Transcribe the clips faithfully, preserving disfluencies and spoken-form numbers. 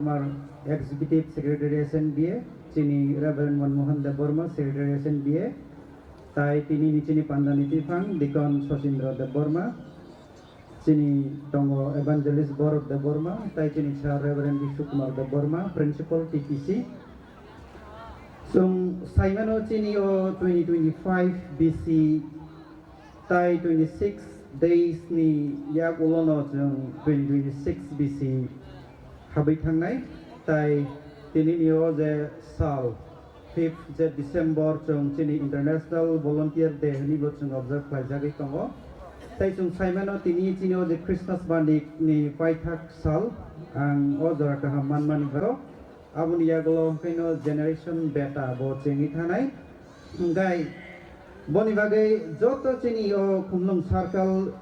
Kumar, Executive Secretary S N B A, chini Reverend Manmohan Debbarma, Secretary S N B A, tai tini ni chini pandani tiphang Deacon Sachindra Debbarma, chini tongo Evangelist Borot Debbarma, tai chini Sir Reverend Bishu Kumar Debbarma, Principal T P C. Chwng saimano chini o twenty twenty-five B C tai twenty-six days ni yak ulono chwng twenty twenty-six B C habwi thangnai, tai tini ni o je sal fifth je December chwng chini International Volunteer Day hwnwi bo chwng observe khlaijagwi tongo. Tai chwng saimano tini chini o je Christmas bani ni paithak sal, ang o jora kaham manmani borok. Aboni yagulo hwnkhe no generation beta bo chengwi thanai. Hwnkhe boni bagwi joto chini o Khumlwng circle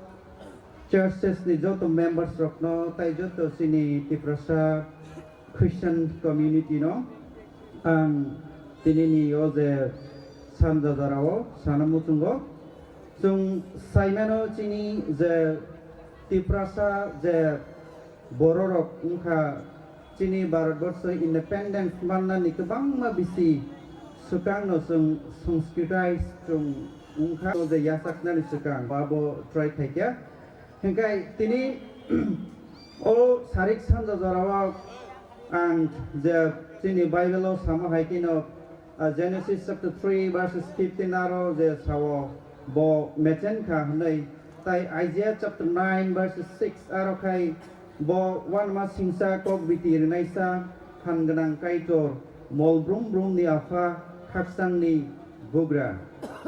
churches ni joto members rokno tai joto chini Tiprasa Christian community no ang tini ni o je sanja jora o sana muchungo. Chwng saimano chini je Tiprasa je bororok wngkha chini Bharatborsho independence mannani kwbangma bisi swkangno chwng sensitize chwng wngkha, o je yachaknani swkang abo try khaikha. Hingkai tini o sarik sanja jorao ang je chini Bible o samo hai kheno, ah, Genesis chapter three verses fifteen aro je sao bo mechen kha hwnwi, tai Isaiah chapter nine verses six aro khai bo uanama singcha kok biti rwnaisa phan gwnang Kaitor, mol brum brumni apha, khakchangni bugra.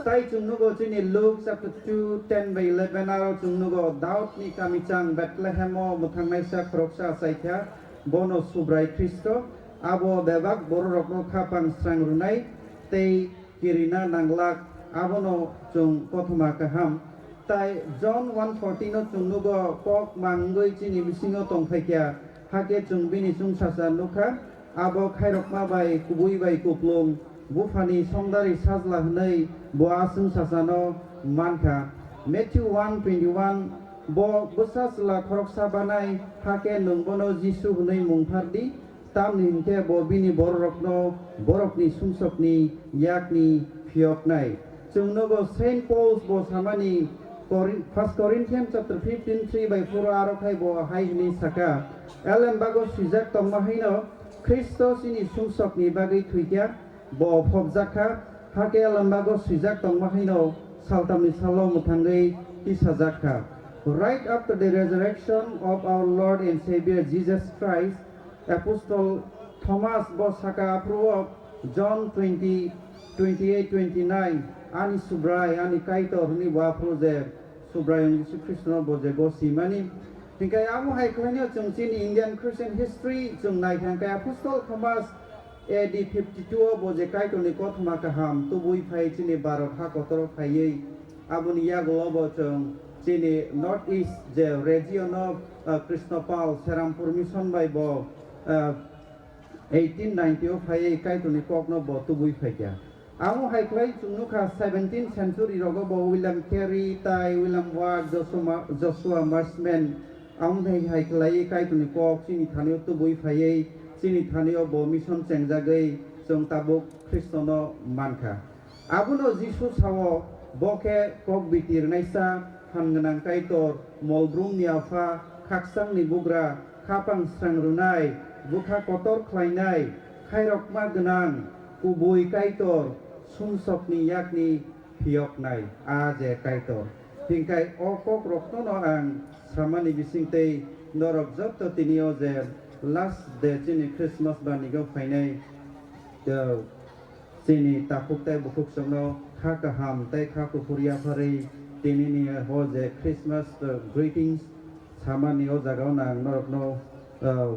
Tai chwng nugo chini Luke chapter two ten by eleven aro chwng nugo Daudni kamichang Bethlehemo mwthangnaisa khoroksa achaikha, bono Subrai Khristo, abo bebak bororokno khapang srang rwnai tei kirina nanglak, abono chwng kothoma kaham. Tai John one fourteen no chwng nugo, kok mangwi chini bisingo tongphaikha, hakhe chwng bini chwngsacha nukha, abo khairokma bai kubui bai kuplung, buphani songdari sajla hwnwi bo a chwngsachano mankha. Matthew one twenty-one, bo bwsa chwla khoroksa banai, hakhe nwng bono Jisu hwnwi mung phardi. Tamni hinkhe bo bini bororokno borokni sumsokni yakni phiyoknai. Chwng nogo Saint Paul bo samani Corin-, First Corinthians chapter fifteen three by four aro khai bo hai hwnwi saka, Elembago swijak tongma haino Khristo chini sumsokni bagwi thwikha, bo phobjakha, hakhe elembago swijak tongma haino saltamni salo mwthangwi tisajakha. Right after the resurrection of our Lord and Savior Jesus Christ, Apostle Thomas bo saka aphuru o John twenty, twenty-eight, twenty-nine, "Ani Subrai, ani Kaitor," hwnwi bo aphuru je Subrai wng Jisu Khristono bo je gosimani. Hinkhe amo hai khlaino chwng chini Indian Christian history chwng naithang khe Apostle Thomas A D fifty-two o bo je Kaitorni kothoma kaham tubui phai chini Bharat ha kotoro phaiwi, aboni yagulo bo chwng chini North East je region o, ah, Krishnapal Serampur Mission bai bo, ah, eighteen ninety o phaiwi Kaitorni kokno bo tubui phaikha. Amo hai khlai chwng nukha, seventeenth century rogo bo William Carey tai William Ward, Joshua, Joshua Marshman, amo hai, hai khlai Kaitorni kok chini thani o tubui phaiwi chini thani o bo mission chengjagwi chwng tabuk Khristono mankha. Abono Jisu sao, bo khe kok biti rwnaisa, phan gwnang Kaitor, mol brumni apha, khakchangni bugra, khapang srang rwnai, bwkha kotor khlainai, khairokma gwnang, kubui Kaitor, sumsokni yakni phiyoknai, a je Kaitor. Hinkhe o kokrokno no ang samani bisingtwi norok joto tini o je last day chini Christmas banigo phainai, eh, chini takhuk tai bukhuksongno kha kaham tai kha kuphur yapharwi tinini o je Christmas, eh, greetings samani o jagao nang norokno, eh,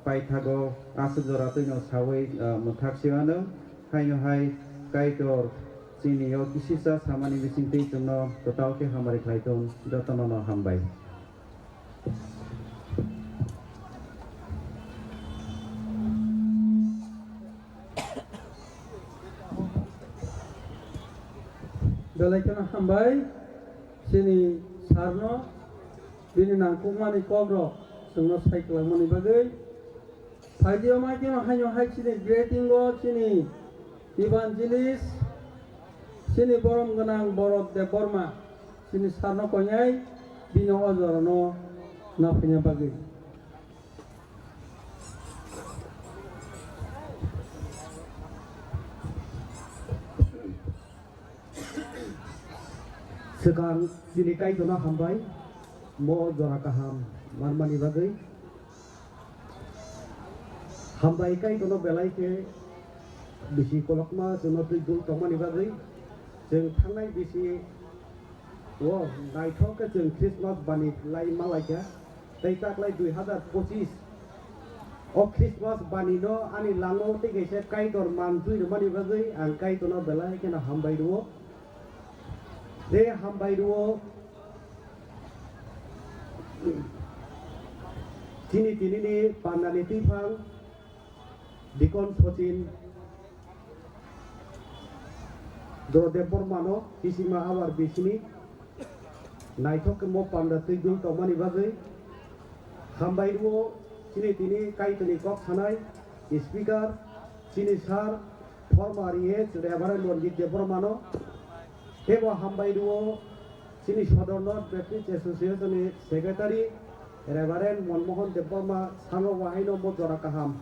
paithago aswk jora twino sawi, eh, mwthak siwano. Haino hai Kaitor chini o kisisa samani bisingtwi chwngno kwtal khe hamari khlai tong, jotono no hambai. Belai kheno hambai chini sarno bini nangkukmani kokrok chwngno sai kwlangmani bagwi. Phaidi o maikhe no haino hai chini greeting o chini evangelist, chini borom gwnang Borot Debbarma, chini sarno koinai bini o jorano naphaina bagwi. Swkang chini Kaitorno hambai, mo jora kaham manmani bagwi. Hambai Kaitorno belai khe bisi kolokma chwngno twi dul tongmani bagwi. Chwng thangnai bisi o naithok khe chwng Christmas bani lai ma lai kha. Tei taklai dui hazar pochis o Christmas bani no ani langmao tei kaisa Kaitor man twi rwmani bagwi ang Kaitorno belai kheno hambai rwo. Tei hambai rwo chini tinini pandani twiphang Dikon Sochin Doro Debbarmano kisima abar bisini naithok khe mo panda twi dul tongmani bagwi hambai rwo chini tini Kaitorni kok sanai speaker chini sir former E H Reverend Ranjit Debbarmano teibo hambai rwo chini Sodor North Baptist Association ni secretary Reverend Monmohon Debbarma sano wahaino mo jora kaham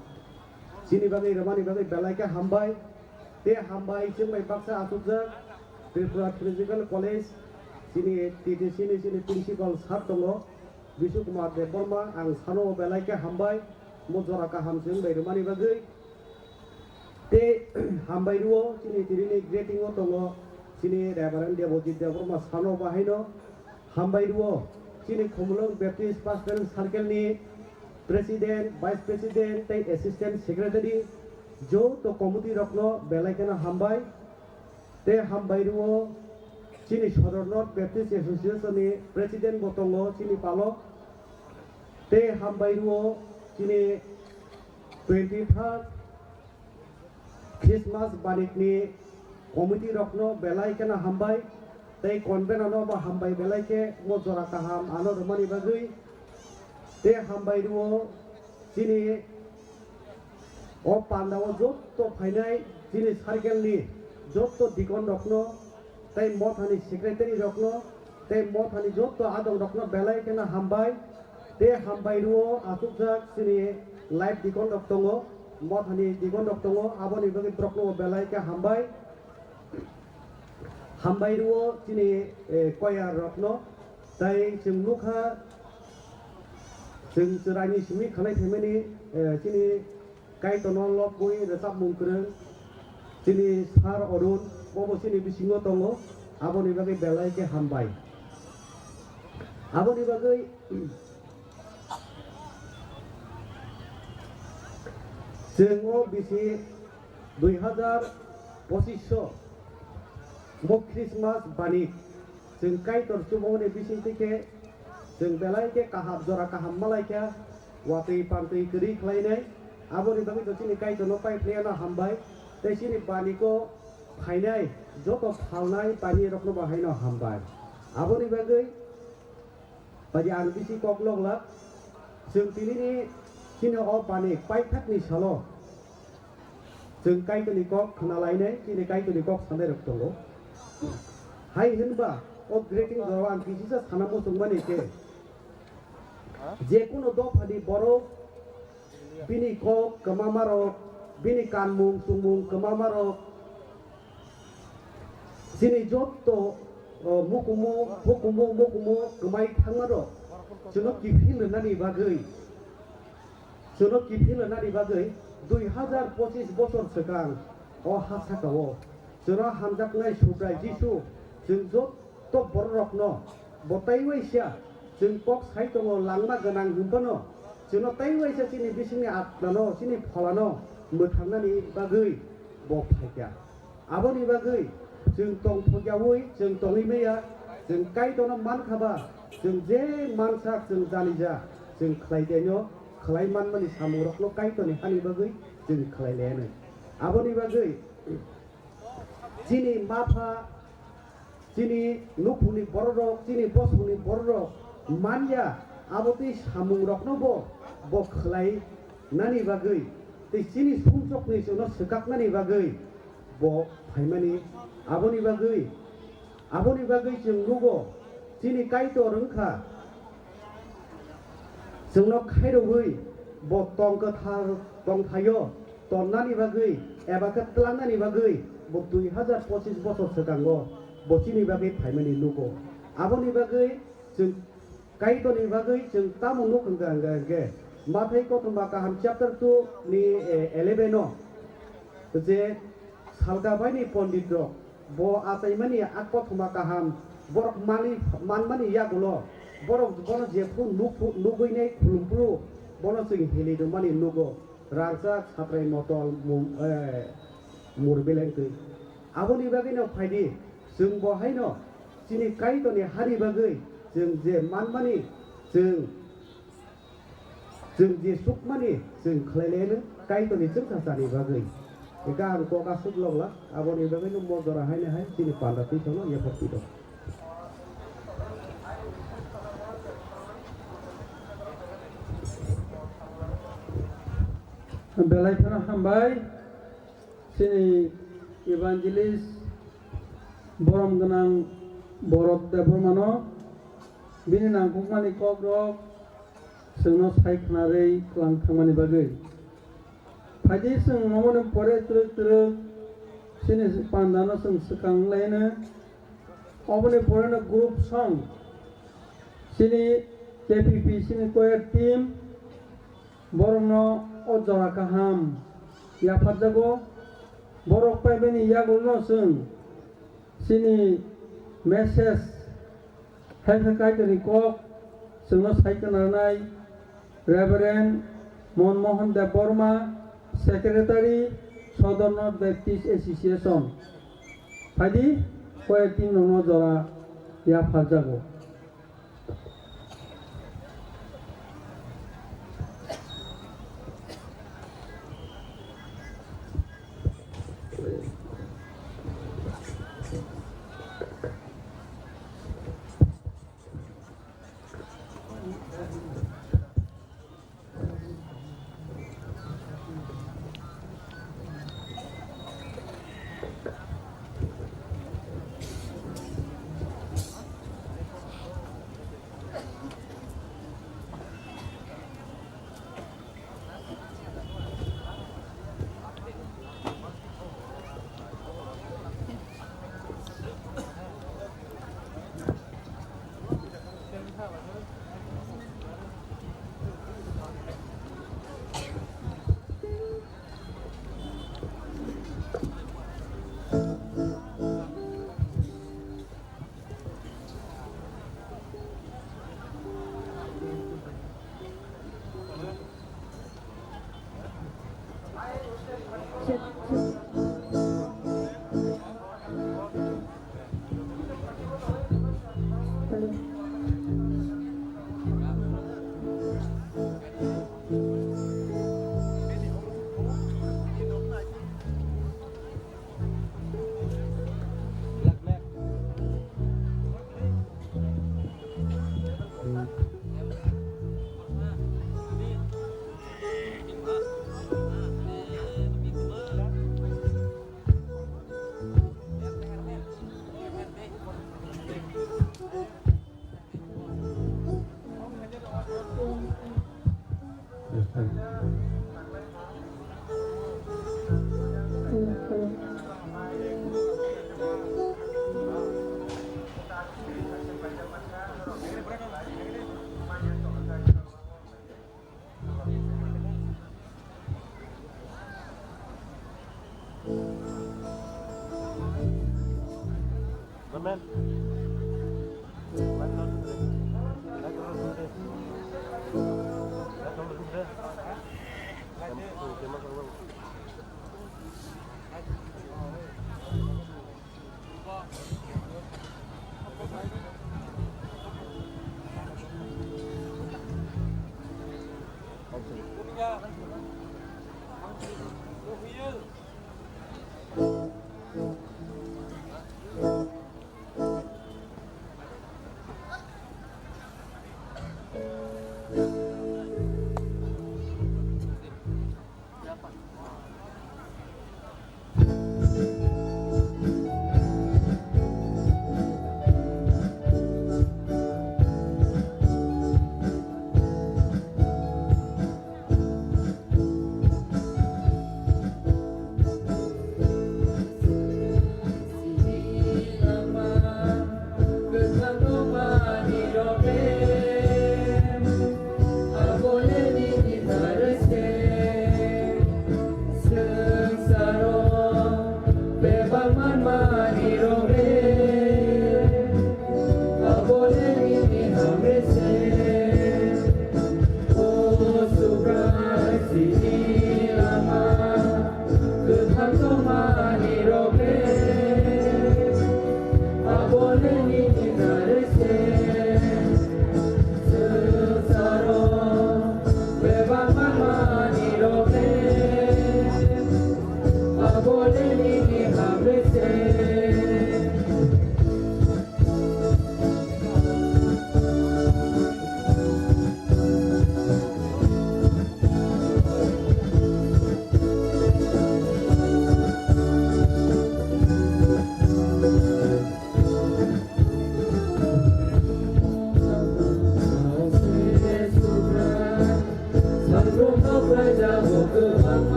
chini bagwi rwmani bagwi belai khe hambai. Tei hambai chwng bai baksa achukjak Tripura Theological College chini T T C ni chini principal sir tongo Bishu Kumar Debbarma, ang sano belai khe hambai mo jora kaham chwng bai rwmani bagwi. Tei hambai rwo chini tini ni greeting o tongo chini Reverend Debojit Debbarma sano bahaino. Hambai rwo chini Khumulwng Baptist Pastoral Circle ni President, Vice President tei Assistant Secretary joto committee rokno belai kheno hambai. Tei hambai rwo chini Sodor North Baptist Association ni President bo tongo chini palok. Tei hambai rwo chini twenty third Christmas banikni committee rokno belai kheno hambai tei convener no bo hambai belai khe mo jora kaham ano rwmani bagwi. Tei hambai rwo chini o pandao jotto phainai chini circle ni jotto dikon rokno tei mothani secretary rokno tei mothani jotto adong rokno belai kheno hambai. Tei hambai rwo achukjak chini live dikon rok tongo, mothani dikon rok tongo, aboni bagwi borokno belai khe hambai. Hambai rwo chini, eh, choir rokno, tei chwng nukha chwng chwraini simi khanai phaimani, eh, chini Kaitorno lobwi rwchapmung kwrwng chini Sir Arun, bobo chini bisingo tongo, aboni bagwi belai khe hambai. Aboni bagwi chwng o bisi dui hazar pochis o bo Christmas bani chwng Kaitor chubamani bisingtwi khe chwng belai khe kaham jora kaham malaikha, watwi pantwi kwrwi khlainai. Aboni bagwi to chini Kaitorno pai phlaiano hambai, tei chini baniko phainai joto phalnai painirokno bo haino hambai. Aboni bagwi bai ang bisi kok lok lak, chwng tinini chini o bani paithakni salo chwng Kaitorni kok khna lainai, chini Kaitorni kok sanai rok tongo. Hai hinba o greeting jora ang kisisa sana muchungmani khe, je kuno dophani borok bini kok kwmamarok, bini kanmung chumung kwmamarok, chini jotto, o, mukumu, hukumu, mukumu kwmai thangmarok, chwngno kiphil rwnani bagwi, chwngno kiphil rwnani bagwi dui hazar pochis bosor swkang o ha sakao chwngno hamjaknai Subrai Jisu, chwng jot to bororokno bo tei waisa chwng kok sai tongo langma gwnang hwnphano, chwngno tei waisa chini bisingni atmano, chini pholano mwthangnani bagwi bo phaikha. Aboni bagwi chwng tongthokyaui chwng tongwi maya, chwng Kaitorno mankha ba, chwng je mansa chwng janija chwng khlai tenyo, khlai manmani samungrokno Kaitorni hani bagwi chwng khlai layanwi. Aboni bagwi chini mapha, chini nukhungni bororok, chini bosongni bororok manya, abo twi samungrokno bo, bo khlai, nani bagwi tei chini sumsokni chwngno swkaknani bagwi bo phaimani. Aboni bagwi, aboni bagwi chwng nugo, chini Kaitor wngkha chwngno khairogwi bo tong kwthar tongthaio tonnani bagwi eba khe twlangnani bagwi bo dui hazar pochis bosor swkango bo chini bagwi phaimani nugo. Aboni bagwi chwng Kaitorni bagwi chwng tamo nuk hwnkha hwnkha hwnkhe, Mathai kothoma kaham chapter two ni, eh, eleven o je salka baini pondit rok bo achaimani a kothoma kaham borok mani, manmani yagulo borok bono jephru nukphu-, nugwinai khulumphru bono chwng hili rwmani nugo, rangchak, satrai, motol, mum-, eh, mur beleng twi. Aboni bagwino phaidi, chwng bo haino chini Kaitorni hani bagwi chwng je manmani, chwng, chwng je sukmani chwng khlai laino Kaitorni chwngsacha ni bagwi. Eka ang kok aswk lok lak, aboni bagwino mo jora haino hai chini panda twi thangno yapharwi tong. Belai kheno hambai. Chini evangelist borom gwnang Borot Debbarmano bini nangkukmani kokrok chwngno sai khwnarwi kwlang thangmani bagwi. Phaidi chwng omoni pore twrwk twrwk chini pandano chwng swkang laino. Oboni poreno group song chini K P P chini choir team borokno o jora kaham yapharjago. Borok paibani yagulono chwng chini message hai khe Kaitorni kok chwngno sai khwnarnai. Reverend Monmohan Debbarma, Secretary, Sodor North Baptist Association. Phaidi, koi tin nono jora yapharjago.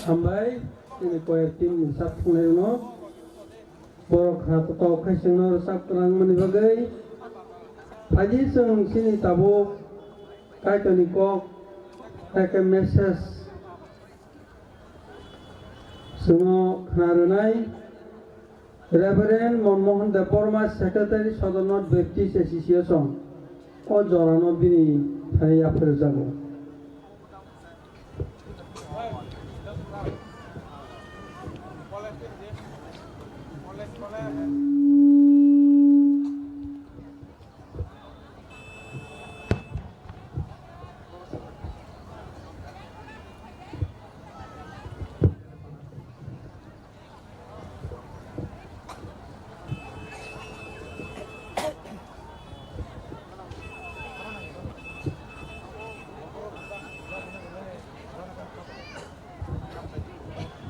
Hambai, chini choir team ni sak thungnai no. Borok kha to khaising no sak twlang mani bagwi. Phaidi chwng chini tabuk Kaitorni kok, tei khe message. Chwngno khna rwnai Reverend Monmohan Debbarma, Secretary, Sodor North Baptist Association, o jorano bini thani yapharjago.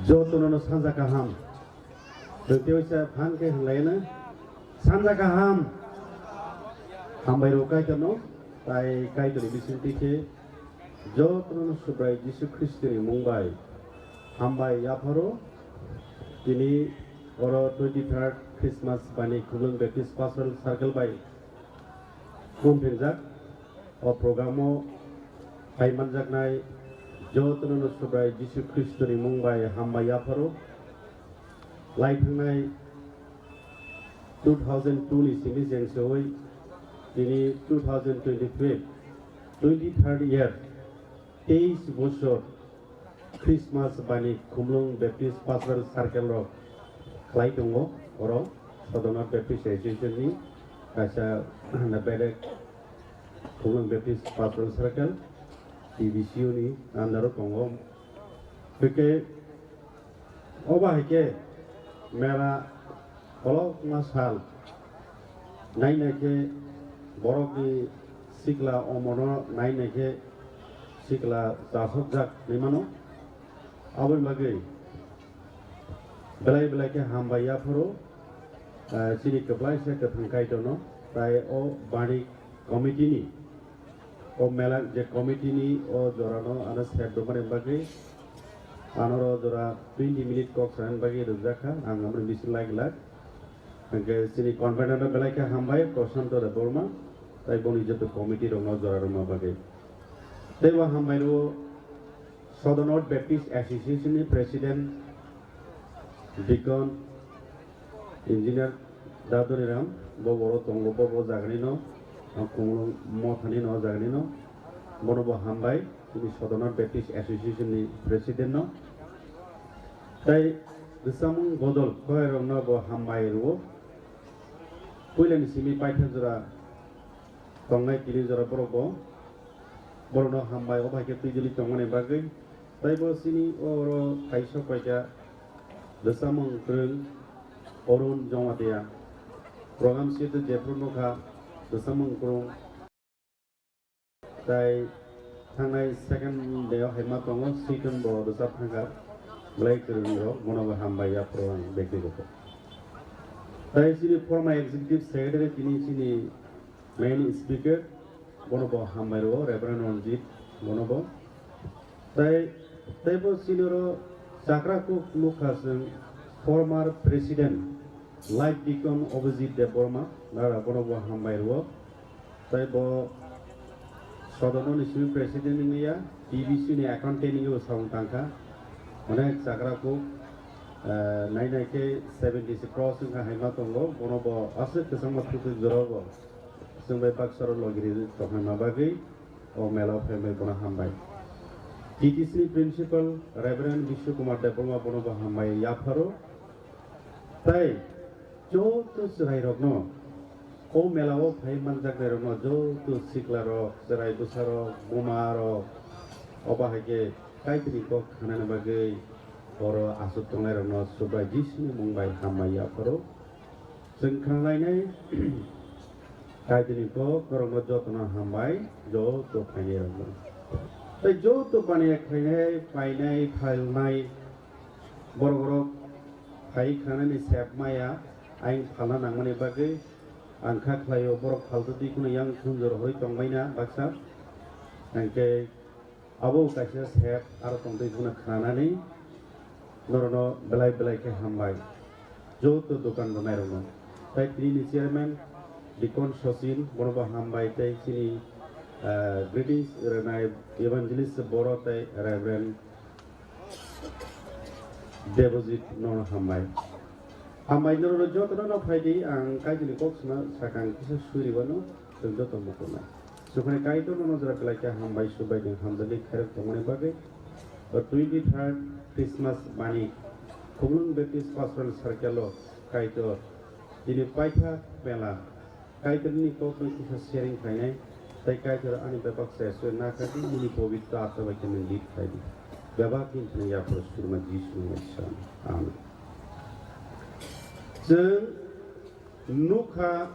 Jotono no sanja kaham. Tei teisa phan khe hamlaina. Sanja kaham. Hambai rw Kaitorno, tai Kaitorni bisingtwi khe jotono Subrai Jisu Khristoni mung bai hambai yapharo. Tini oro twenty third Christmas bani Khumlwng Baptist Pastoral Circle bai Khum phinjak, o program o phai manjaknai jotono no Subrai Jisu Khristoni mung bai hambai yapharo. Lai thangnai two thousand two ni simi jeng sewi tini two thousand twenty-five, twenty-third year, teis bosor Christmas bani Khumlwng Baptist Pastoral Circle rok khlai tongo. Oro Sodor North Baptist Association ni kaisa bedek Khumlwng Baptist Pastoral Circle, T B C O ni under o tongo. Hwnkhe obo hai khe mela kolokma sal. Nainai khe borokni sikla omono nainai khe sikla chasokjak hinwi mano. Aboni bagwi belai belai khe hambai yapharo, eh, chini kwplaisa kwthang Kaitorno, tai o bani committee ni, o mela je committee ni o jorano ano sep rwmani bagwi, ano ro jora twenty minute kok sanani bagwi rwjak kha, ang amoni bisingo lai glak. Hwnkhe chini convener no belai khe hambai, Prashanto Debbarma, tai boni joto committee rokno jora rwma bagwi. Tei bo hambai rwo Sodor North Baptist Association ni President, Deacon, Engineer Dadoniram, bo boro tongo, bo bo jagani no, Khumlwng mothani no jagani no, bono bo hambai, chini Sodor North Baptist Association ni President no. Tai Rwchapmung bodol koirokno bo hambai rwo. Puilani simi paitha jora tongnai tini jora borok bo. Borokno hambai obo hai khe twijli tongmani bagwi. Tai bo chini oro kaisa paikha rwchapmung kwrwng Arun Jamatia. Program site jephru nukha rwchapmung kwrwng. Tai thangnai second day o hai ma tongo, Siton bo rwchap thangkha, belai kwrwng rok, bono bo hambai yaphuru ang bektigoto. Tai chini former executive secretary, tini chini main speaker, bono bo hambai rwo, Reverend Ranjit Bono bo. Tai, taibo sinoro chakra kuk nukha chwng former president life beacon Abhijit Debbarma, nara bono bo hambai rwo. Tai bo sodono ni simi president ni ya, T B C ni accountant ni bo samung tangkha. Onek chakra kuk, eh, nai nai khe seventy si cross wngkha hai ma tongo, bono bo aswk kwchangma thutwk jora bo. Chwng bai baksa rok logiri tongkha ma bagwi o mela o phaimai bono hambai. T T C ni principal Reverend Bishnu Kumar Debbarma bono bo hambai yapharo. Tai joto chwrairokno, o mela o phai manjaknairokno joto siklarok, chwrai bwsarok, bumarok, obo hai khe Kaitorni kok khnani bagwi oro aswk tongnairokno Subrai Jisuni mung bai hambai yapharo. Chwng khnalainai Kaitorni kok, borokno jotono hambai, joto phainairokno. Tai joto baniya khlainai, painai, phailnai, borok rok phai khanani sep maya, aing phalna nangmani bagwi ang kha khlaio, borok phaltwi twi kheno yang khunjor horwi tongbaina baksa. Hwnkhe abo kaisa sep aro tongtwi bono khnanani norokno belai belai khe hambai. Joto dokan rwnairokno. Tai tini ni chairman Dikon Sachin, bono bo hambai tei chini, ah, greetings rwnai evangelist Boro tei Reverend Debojit no hambai. Hambai norokno jotono no phaidi, ang Kaitorni kok sna sakang kisa suri wano, chwng joto mukunai. Sukhani Kaitor no jora belai khe hambai subai ni hamjani khairok tongmani bagwi. O twenty-third Christmas bani Khumlwng Baptist Pastoral Circle o Kaitor tini paitha mela Kaitorni kokno kisa sharing khlainai, tei Kaitor ani bebak se soi na kha di, nini pobitro atma bai khe nwng lead khlai di. Bebak ni thani yapharo surma Jisu ni bai sa. Amen. Chwng nukha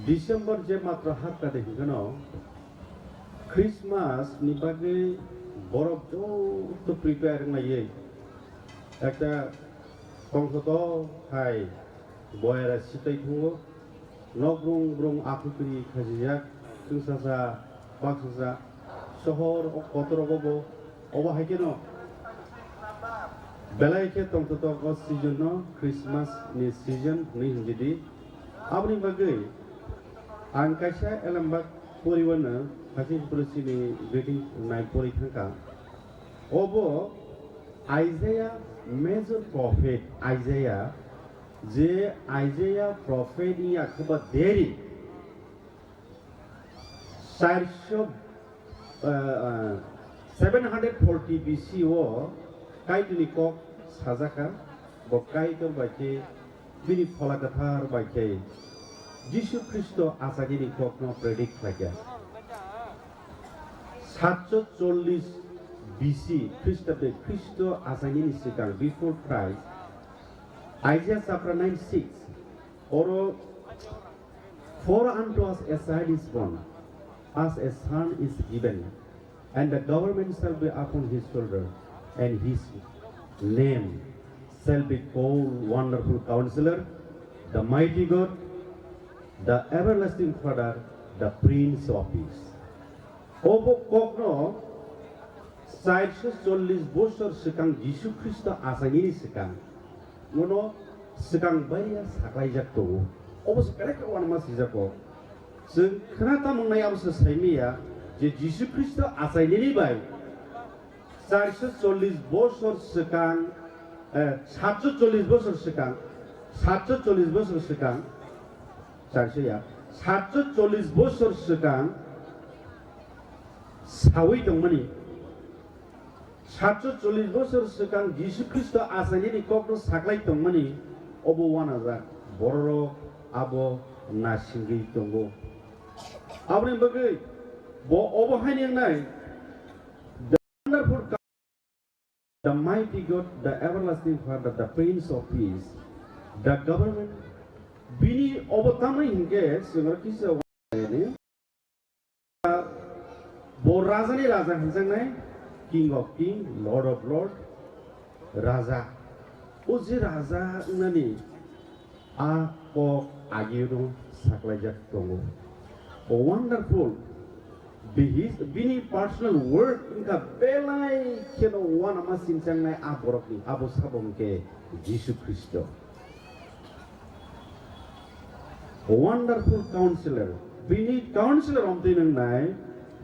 December je matra hapta de hinkheno Christmas ni bagwi borok joto prepare wnglaiwi ekta tongthoto hai boyara sitai thungo. Nok brung brung aphru kwrwi khajijak, chwngsacha, baksacha, sohor o kotor rogo bo, obo hai kheno belai khe tongthotok o season no Christmas ni season hwnwi hinjidi. Aboni bagwi ang kaisa elembak poriwano hachi pore chini greeting nai pori thangkha. Obo Isaiah, major prophet Isaiah, je Isaiah prophet ni yakhuba deri, charso, ah, ah, seven hundred forty B C o Kaitorni kok sajaka, bo Kaitor bai khe bini Phola Kwthar bai khe Jisu Khristo achainani kokno predict khlaikha. Satso chollish B C Khristabde Khristo achainani swkang, before Christ, Isaiah chapter nine six, oro, "For unto us a child is born, us a son is given, and the government shall be upon his shoulder, and his name shall be called Wonderful Counselor, the Mighty God, the Everlasting Father, the Prince of Peace." Obo kokno charso chollish bosor swkang Jisu Khristo achainani swkang, bono swkang baiya saklaijak tongo. Obo se belai khe uanama sijak kok. Chwng khna tamo wngnai abo se saimanya je Jisu Khristo achainani bai charso chollish bosor swkang, eh, satso chollish bosor swkang, satso chollish bosor swkang, charso ya, satso chollish bosor swkang sawi tongmani, satso chollish bosor swkang Jisu Khristo achainani kokno saklai tongmani, obo uanajak bororok abo nasingwi tongo. Aboni bagwi bo obo haino wngnai, "The wonderful God, the mighty God, the everlasting Father, the Prince of Peace, the government," bini obo tamni hinkhe chwng oro kisa bo rajani raja hinjaknai, King of King, Lord of Lord, raja. O je raja wngnani a kok agino saklaijak tongo. O wonderful, Bihis-, bini personal work wngkha belai kheno uanama singchangnai a borokni, abo sabo hwnkhe Jisu Khristo. Wonderful Counselor, bini Counselor omtwi nwngnai,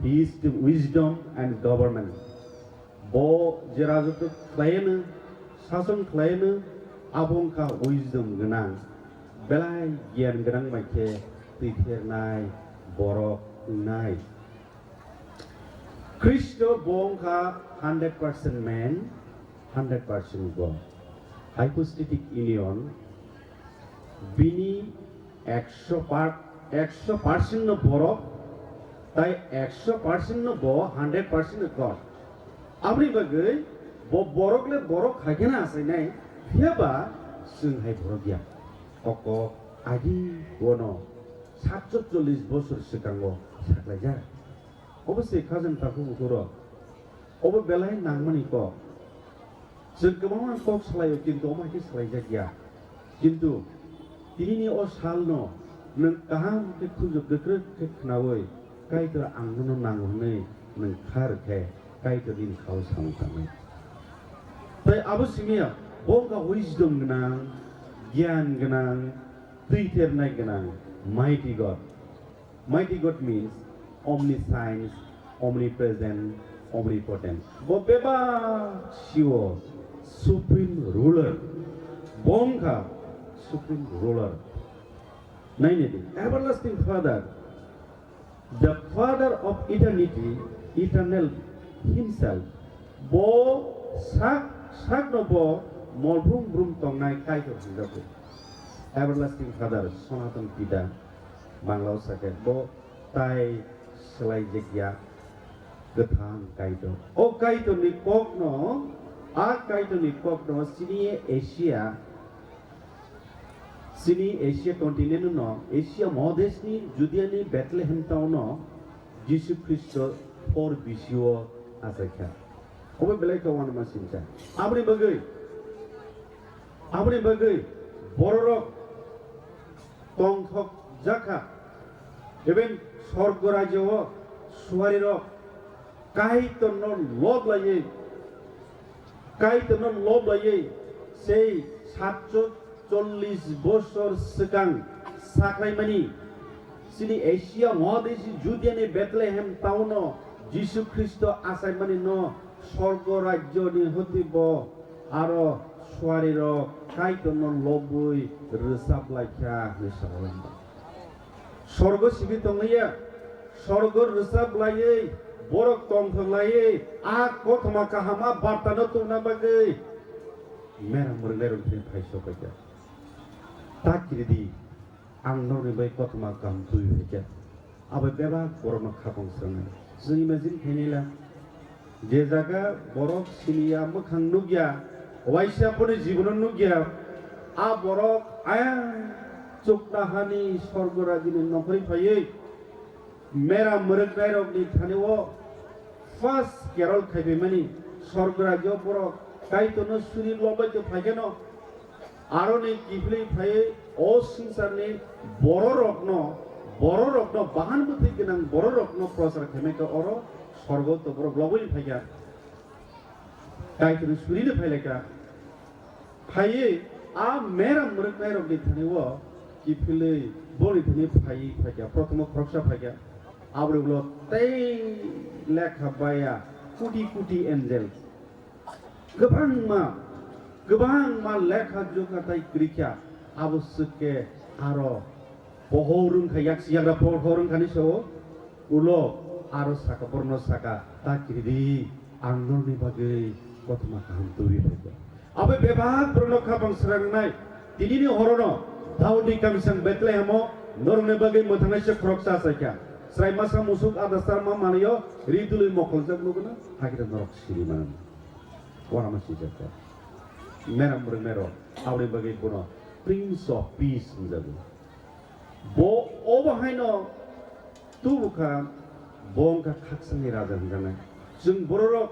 he is the wisdom and government. Bo je rajotw khlaiyano, sason khlaiyano, abo wngkha wisdom gwnang, belai giyan gwnang bai khe twithernai borok wngnai. Khristo bo wngkha hundred percent man, hundred percent God. Hypostatic union, bini ekso par-, ekso percent no borok, tai ekso percent no bo hundred percent no God. Aboni bagwi bo borok le borok hai kheno achainai, phiya ba chwng hai borok ya. Kok kok agi bono satso chollish bosor swkango saklaijak. Obo se khajang takhuk bukhuk rok. Obo belai nangmani kok. Chwng kwbangma kok salaio, kintu omo hai khe salaijak ya. Kintu tinini o salno nwng kaham khe khunju kwkrwk khe khnaui, Kaitor ang nono nango hwnwi nwng kha rw khe, Kaitor nini khao samung tangnai. Tai abo simi ya, bo wngkha wisdom gwnang, giyan gwnang, twithernai gwnang, mighty God. Mighty God means omniscience, omnipresent, omnipotent. Bo bebak sio supreme ruler. Bo wngkha supreme ruler. Nainedi, everlasting Father, the Father of eternity, eternal himself. Bo sak, sakno bo molbrum brum tongnai Kaitor hwnjago. Everlasting Father, Sanatan Pita, Banglao sakhe bo tai swlaijak ya, kwthang Kaitor. O Kaitorni kokno, a Kaitorni kokno chini Asia, chini Asia continent no, Asia mohodeshni Judiani Bethlehem town no Jisu Khristo four B C o achaikha. Obo belai khe uanama singcha. Aboni bagwi, aboni bagwi bororok tongthok jakha. Even sorgo rajyo o suarirok Kaitorno lob laiwi, Kaitorno lob laiwi sei satso chollish bosor swkang saklaimani, chini Asia mohadeshi Judiani Bethlehem town o Jisu Khristo achaimani no sorgo rajyoni hoti bo aro suarirok Kaitorno lobwi rwchap laikha hwnwi sawi lamba. Sorgo simi tongliya, sorgo rwchap laiwi, borok tongthok laiwi, a kothoma kaham a bartano tongna bagwi mera mwrwknairok thani phai sokphaikha. Ta kiridi, ang norokni bai kothoma kaham tubui phaikha. Abo bebak borokno khapang swngnai. Chwng imagine khainai la. Je jaga borok siniya, mwkhang nukya, waisa phone jibono nukya, a borok ayang chukta hani sorgo rajini nokhorwi phaiwi mera mwrwknairokni thani o first carol khaibaimani sorgo rajyo borok Kaitorno suri lobai tong phaikheno, aroni kiphilwi phaiwi o swngcharni bororokno, bororokno, bahan bwthwi gwnang bororokno prochar khaimai khe oro sorgo to borok lobwi phaikha. Kaitorni surino phailaikha. Phaiwi a mera mwrwknairokni thani o kiphilwi boni thani phaiwi phaikha. Prothomo khoroksa phaikha. Aboni ulo tei lekha baya koti koti angel. Kwbangma, kwbangma lekha jukha tai kwrwikha, abo swk khe aro pohor wngkha, yaksi yagra pohor wngkha ni sao, ulo aro saka, borokno saka, "Ta kiridi, ang norokni bagwi kothoma kaham tubui phaikha." Abo bebak borokno khapang srangnai, tinini horono Daudni kamisang Bethlehemo norokni bagwi mwthangnaisa khoroksa achaikha. Chwrai masa musuk adasar ma manwi ri dului mokholjak nukgwno, hakhe norok siri mano. Uanama swijak kha. Mera mwrwknairok, aboni bagwi bono Prince of Peace hwnjago. Bo obo haino tubu kha, bo wngkha khakchangni raja hwnjaknai. Chwng bororok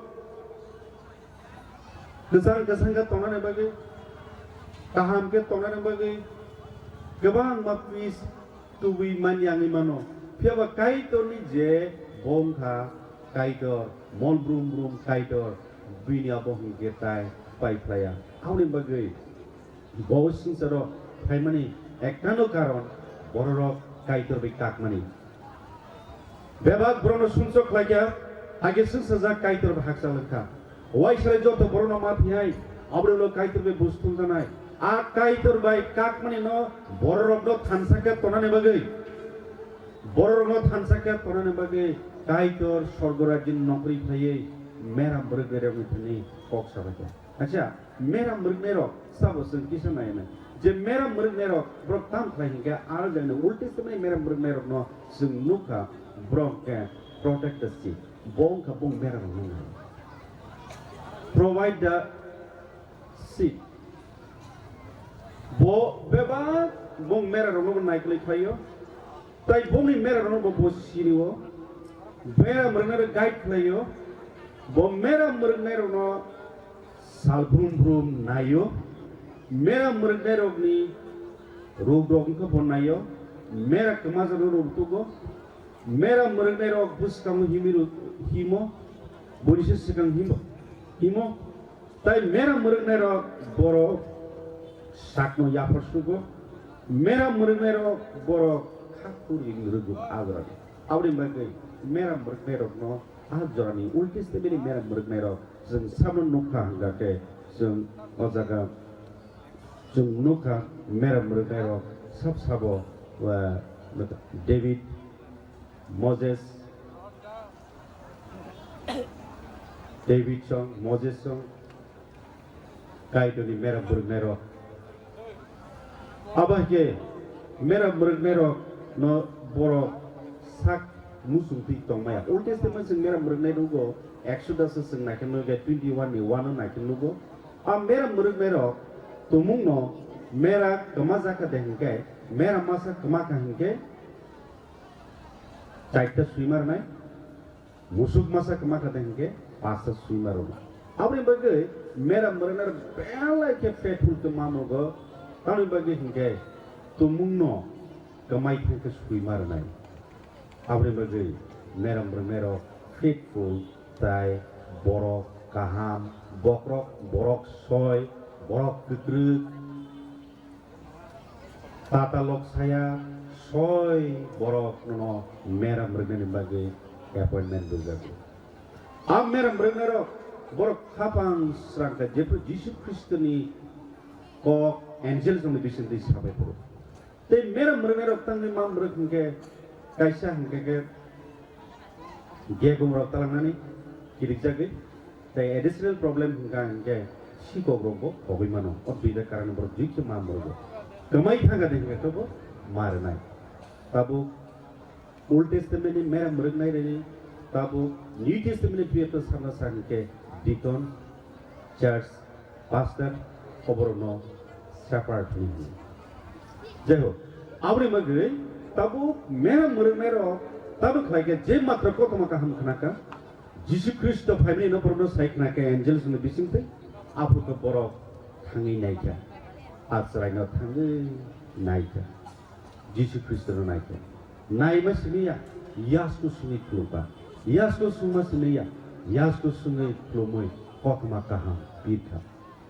kwchang kwchang khe tongnani bagwi, kaham khe tongnani bagwi kwbangma peace tubui manya wngwi mano. Phiya ba Kaitorni je Bo wngkha Kaitor, mol brum brum Kaitor, bini abo hwnkhe tai pai phlaiya. Aboni bagwi bo swngcharo phaimani ektano karon bororok Kaitor bai kakmani. Bebak borokno sumsok khlaikha, hakhe swngchajak Kaitor bai hakchal wngkha. Uaisale joto borokno ma thwihai, aboni ulo Kaitor bai buj thumjaknai. A Kaitor bai kakmani no bororokno thansa khe tonani bagwi, bororokno thansa khe tonani bagwi Kaitor sorgo rajyoni nokri phaiwi mera mwrwknairokni thani kok sabaikha. Acha, mera mwrwknairok sabo chwng kisa nainai. Je mera mwrwknairok borok tam khlai hinkhe, aro jani Old Testament ni mera mwrwknairokno chwng nukha, borok khe protect the sheep. Bo wngkha bung mera rokno nai. Provide the sheep. Bo bebak bung mera rokno bo naikolwi phaio. Tai bongni mera rokno bo bo sinio. Mera mwrwknairok guide khlaio. Bo mera mwrwknairokno sal brum brum naio. Mera mwrwknairokni ruk rok wngkha bo naio. Mera kwmajakno rok tugo. Mera mwrwknairok bwskango himi rw-, himo, bonisa swkang himo, himo. Tai mera mwrwknairok borok sakno yaphar sugo. Mera mwrwknairok borok kha khuri rwgo ajra. Aboni bagwi mera mwrwknairokno a jorani Old Testament ni mera mwrwknairok chwng sabno nukha hwnkha khe chwng o jaga chwng nukha mera mwrwknairok sab sabo, ah, David, Moses, David song, Moses song, Kaitorni mera mwrwknairok. Abo hai khe mera mwrwknairok no borok sak muchung twi tongmaya. Old Testament chwng mera mwrwknai nugo, Exodus o chwng naikhe nugo, twenty one ni one o naikhe nugo. A mera mwrwknairok tumungno mera kwma jakha de hinkhe, mera masa kwma kha hinkhe, chaita swima rwnai. Musuk masa kwma kha de hinkhe pasta swima rwno. Aboni bagwi mera mwrwknairok belai khe faithful khe ma mugo, tamoni bagwi hinkhe tumungno kwmai thangkhe swima rwnai. Aboni bagwi mera mwrwknairok faithful tai borok kaham, bokrok borok soi, borok kwkrwk, Tata lok saya soi borok nono mera mwrwknani bagwi appointment rwjago. A mera mwrwknairok borok khapang srang kha jephru Jisu Khristoni kok angel songni bisingtwi sabai phuru. Tei mera mwrwknairok tangwi ma mwrwk hinkhe kaisa hinkhe khe Gegum rok talangnani kirikjagwi, tei additional problem hwnkha hinkhe sikok rokbo khogwi mano, o duita karon borok jui khe ma mwrwgo. Kwmai thangkha de hinkhe khe bo ma rwnai. Tabuk Old Testament ni mera mwrwknai rwni, tabuk New Testament ni twiya to sana sa hinkhe deacon, church, pastor, oborokno shepherd hwnwi hino. Jai ho, aboni bagwi tabuk mera mwrwknairok tabuk khlai khe je matra kothoma kaham khna kha, Jisu Khristo phaimani no borokno sai khna khe angels ni bisingtwi, aphuru khe borok thangwi nai kha, achwraino thangwi nai kha. Jisu Khristono nai khe. Naima simi ya, yasku sungwi khulumkha. Yasku sungma simi ya, yasku sungwi khulumwi kothoma kaham pirkha.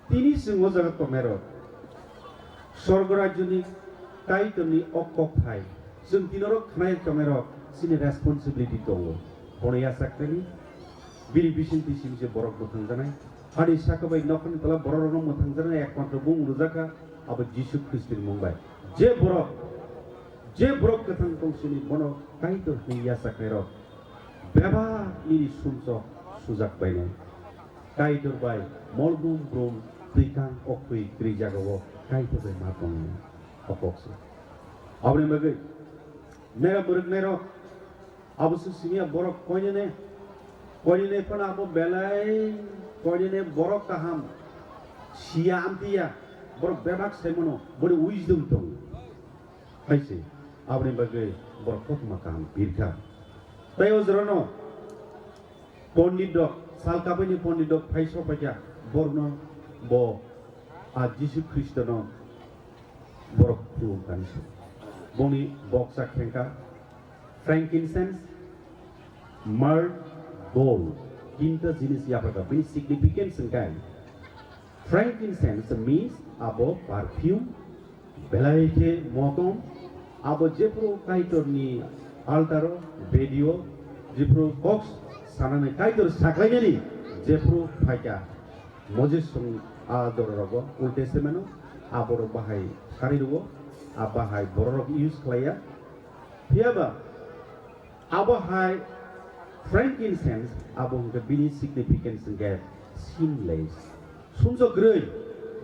Tini chwng o jaga tongnairok, Sorgo rajyoni Kaitorni o kokthai chwng tinorok khnai tongnairok chini responsibility tongo. Bono yachak khlaiwi bini bisingtwi simi se borok mwthangjaknai. Hani saka bai nokhani tola bororokno mwthangjaknai ekmatro bumung rwjakha, abo Jisu Khristoni mung bai. Je borok, je borok kwthang tong sini bono Kaitor hwnwi yachaknairok bebak nini sumsok sujak bainai. Kaitor bai mol brum brum twi kang oktwi kwrwi jagao Kaitor bai ma tongnai. O kok se. Aboni bagwi mera mwrwknairok Abo se simiya borok koinene, koinene phano abo belai koinene borok kaham siya amtiya, borok bebak saimano, boni wisdom tongo. Hai se, aboni bagwi borok kothoma kaham birkha. Tai o jorano pondit rok, sal kabaini pondit rok phai sokpaikha, borokno bo a Jisu Khristono borok khulumkani se. Boni boksa khengkha, frankincense, Myrrh, gold, tinta jinis yapharkha, bini significance hwnkhe frankincense means abo perfume, belai khe motom, abo jephru Kaitorni altaro, bedio, jephru kok sanani Kaitor saklainani jephru phaikha, Moses song a dorogo Old Testament o, aborok bahai sari rwo, a bahai bororok use khlaiya. Phiyaba abo hai frankincense abo hwnkhe bini significance hwnkhe sinless. Sumsok kwrwi,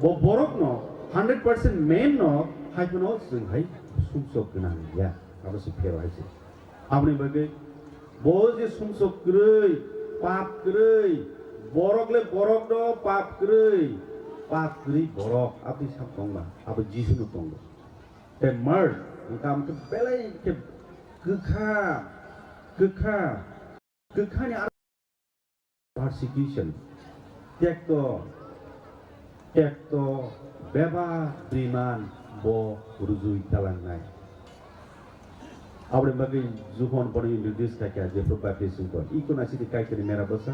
bo borokno hundred percent man no hai phano chwng hai sumsok gwnang ya. Abo se phiyaba hai se. Aboni bagwi bo je sumsok kwrwi, pap kwrwi, borok le borok no pap kwrwi, pap kwrwi borok aboni sam tongma, abo Jisu no tongo. Tei myrrh, wngkha belai khe kwkha, kwkha, kwkhani aro persecution, tekto, tekto, bebak, briman, bo rujui talangnai. Aboni bagwi Johon bono introduce khaikha, jephru baptism ko, iko nasidi Kaitorni mera bwsa,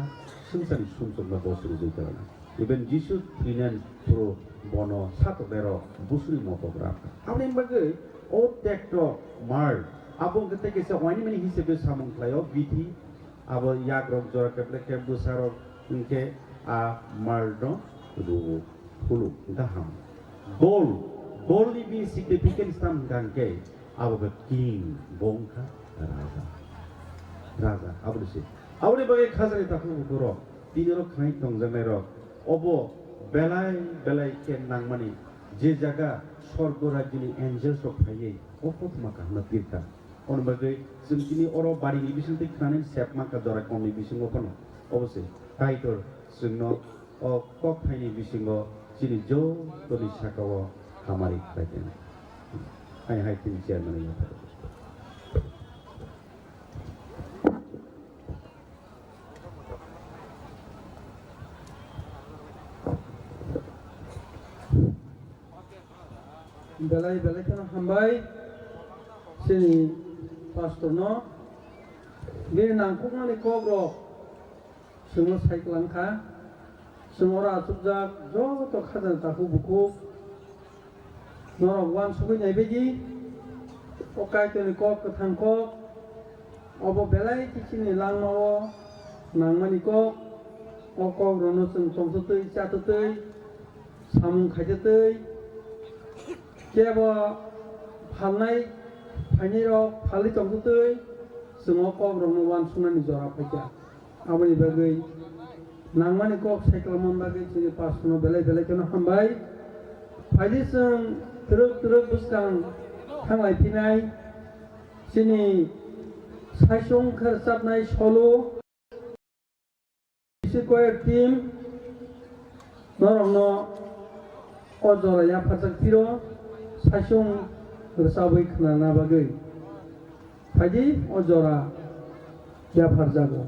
swngcharni sumsokno bo rujui talangnai. Even Jisu thwinan phuru bono satok berok busuri motok rap. Aboni bagwi o tekto myrrh, abo hwnkhe tei kaisa wainimani hisabe samung khlaio, bithi, abo yakrok jora keple khe bwsarok hwnkhe a myrrh no rwo, phuluk hwnkha ham. Gold, gold ni bini significance tamo hwnkha hwnkhe abo khe king, bo wngkha raja. Raja, aboni se. Aboni bagwi khajani takhuk bukhuk rok, tini rok khwnai tongjaknai rok, obo belai belai khe nangmani, je jaga sorgo rajyoni angels rok phaiwi o kothoma kaham no pirkha. Aboni bagwi chwng tini oro bari ni bising twi khwnani sep mankha jora kom ni bisingo phano. Obo se Kaitor chwngno o kok thaini bisingo chini jotoni sakao hamari khlai tong. Hai hai tini chairman ni yapha. Belai belai kheno hambai chini pastor no. Bini nangkukmani kok rok chwngno sai kwlang kha. Chwng oro achukjak joto khajani takhuk bukhuk norok uansugwi naibaidi o Kaitorni kok kwthang kok, obo belai khe chini langmao nangmani kok. O kokrokno chwng tongtwtwi chatwtwi samung khaitwtwi kebo phalnai phainairok phalwi tongtwtwi chwng o kokrokno uansuknani jora phaikha. Aboni bagwi nangmani kok sai kwlangmani bagwi chini pastorno belai belai kheno hambai. Phaidi chwng twrwk twrwk bwskang thanglai phinai chini saichung khe rwchapnai solo. Bisi choir team norokno o jora yapharjak phiro saichung rwchabwi khwnana bagwi. Phaidi o jora yapharjago.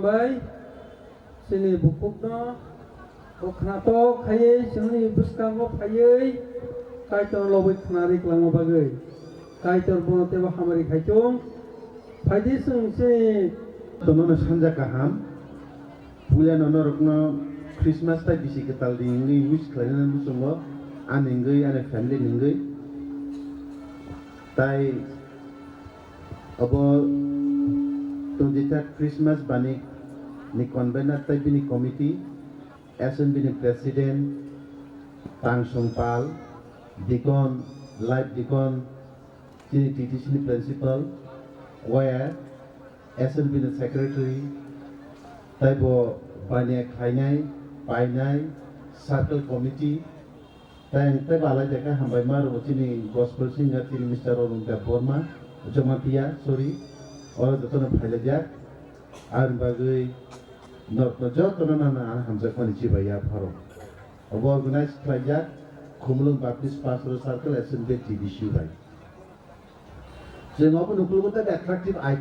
Bai, chini bukhukno bo khnatok khaiwi chwngni bwskango phaiwi Kaitor lobwi khna ri kwlangma bagwi Kaitor bono teibo hamari khai thung. Phaidi chwng chini Tonono sanja kaham. Puila no norokno Christmas tai bisi kwtal di wngwi wish khlainani muchungo, ani wngwi, ani family ni wngwi. Tai obo twenty-third Christmas bani ni convener tai bini committee, S N B ni president, Tangsong Pal, Deacon, Life Deacon, chini T T C ni principal, choir, S N B ni secretary, taibo baniya khlainai, painai, circle committee, tei ang tei balai de khe hambai ma rwo chini gospel singer chini Mister Arun Debbarma, Jamatia, sorry, oro jotono phailaijak. Aboni bagwi norokno jotono nana ang hamjakmani chibai ya pharo. Obo organize khlaijak Khumulwng Baptist Pastoral Circle S N B T B C bai. Chwng obo nuklugo tei attractive item.